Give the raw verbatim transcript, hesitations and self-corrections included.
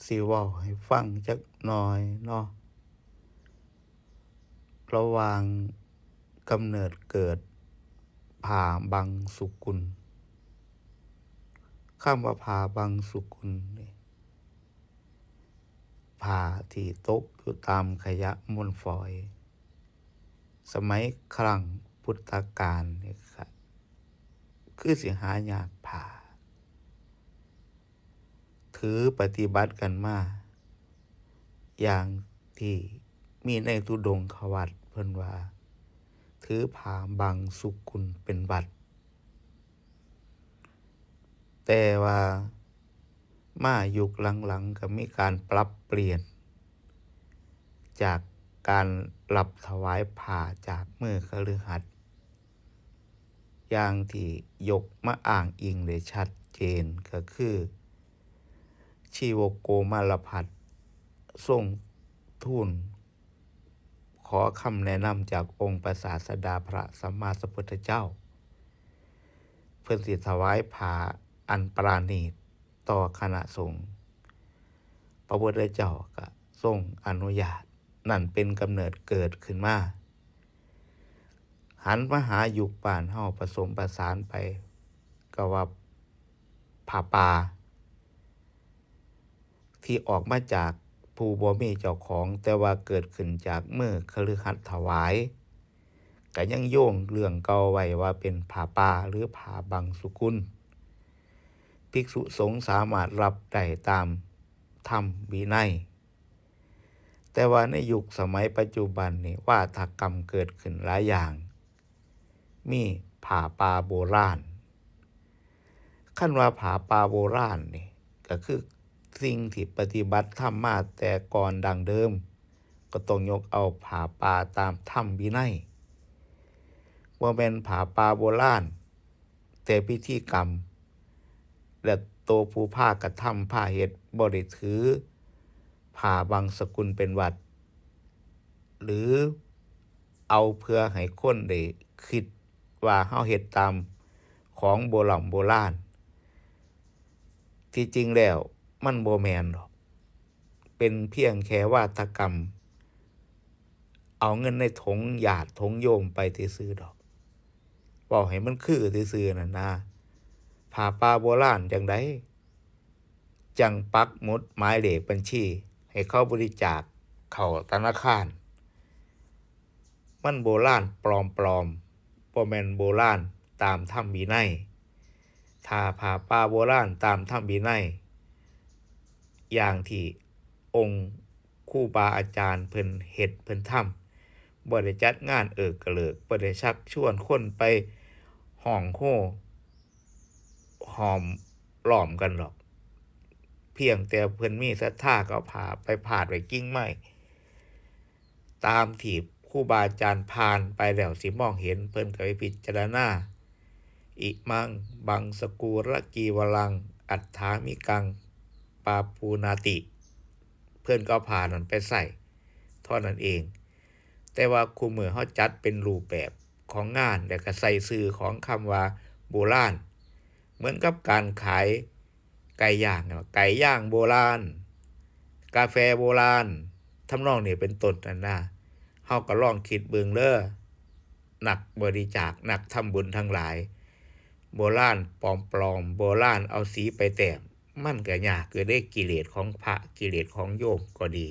สิเว้าให้ฟังจักหน่อยเนาะ ระหว่างกำเนิดเกิดผาบังสุกุล คำว่าผาบังสุกุลนี่ ผาที่ตกอยู่ตามขยะมูลฝอย สมัยครั้งพุทธกาลนี่ค่ะ คือสิหายากผา ถือปฏิบัติกันมา อย่างที่มีในธุดงควัตรเพิ่นว่า ถือผาบังสุกุลเป็นวัตร แต่ว่ามายุคหลังๆ ก็มีการปรับเปลี่ยน จากการรับถวายผาจากมือคฤหัสถ์ อย่างที่ยกมาอ้างอิงได้ชัดเจนก็คือ ชีวโกมารพัสตร์ทรงทูลขอคำแนะนำจากองค์พระศาสดาพระสัมมาสัมพุทธเจ้า เพิ่นสิถวายผาอันปราณีตต่อคณะสงฆ์ พระพุทธเจ้าก็ทรงอนุญาต นั่นเป็นกำเนิดเกิดขึ้นมา หันมาหายุคบ้านเฮาผสมผสานไป ก็ว่าผาป่า ที่ออกมาจากผู้บ่มีเจ้าของ แต่ว่าเกิดขึ้นจากมือคฤหัสถ์ถวาย ก็ยังโยงเรื่องเก่าไว้ว่าเป็นผาป่าหรือผาบังสุกุล ภิกษุสงฆ์สามารถรับได้ตามธรรมวินัย แต่ว่าในยุคสมัยปัจจุบันนี่ วาทกรรมเกิดขึ้นหลายอย่าง มีผาป่าโบราณ คันว่าผาป่าโบราณนี่ ก็คือสิ่งที่ปฏิบัติธรรมมาแต่ก่อนดั้งเดิม ก็ต้องยกเอาผาป่าตามธรรมวินัย บ่แม่นผาป่าโบราณ แต่พิธีกรรม และโตผู้พากระทำพาเฮ็ดบ่ได้ถือผาบังสุกุลเป็นวัตร หรือเอาเพื่อให้คนได้คิดว่าเฮาเฮ็ดตามของโบร่ำโบราณ ที่จริงแล้วมันบ่แม่นดอก เป็นเพียงแค่วาทกรรม เอาเงินในถงญาติถงโยมไปซื่อๆดอก เว้าให้มันคือซื่อๆนั่นนะ ผาป่าโบราณจั่งใด จั่งปักหมุดหมายเลขบัญชีให้เขาบริจาคเข้าธนาคาร มันโบราณปลอมๆ บ่แม่นโบราณตามธรรมวินัย ถ้าผาป่าโบราณตามธรรมวินัย อย่างที่องค์ครูบาอาจารย์เพิ่นเฮ็ดเพิ่นทำ บ่ได้จัดงานเอิกเกริก บ่ได้ชักชวนคนไปฮ้องโฮห้อมล้อมกันดอก เพียงแต่เพิ่นมีศรัทธาก็เอาผาไปพาดไว้กิ่งไม้ ตามที่ครูบาอาจารย์ผ่านไปแล้วสิมองเห็น เพิ่นก็ไปพิจารณา อิมัง บังสกุลกีวรัง อัฏฐามิกัง ปาปูนาติ เพิ่นก็เอาผ้านั้นไปใส่เท่านั้นเอง แต่ว่าคุมื้อเฮาจัดเป็นรูปแบบของงาน แล้วก็ใส่ชื่อของคำว่าโบราณ เหมือนกับการขายไก่ย่างเนาะ ไก่ย่างโบราณ กาแฟโบราณ ทำนองนี้เป็นต้นนั่นนะ เฮาก็ลองคิดเบิ่งเด้อ นักบริจาค นักทำบุญทั้งหลาย โบราณปลอมๆ โบราณเอาสีไปแต้ม มันก็ยากอยู่เด้ กิเลสของพระ กิเลสของโยมก็ดี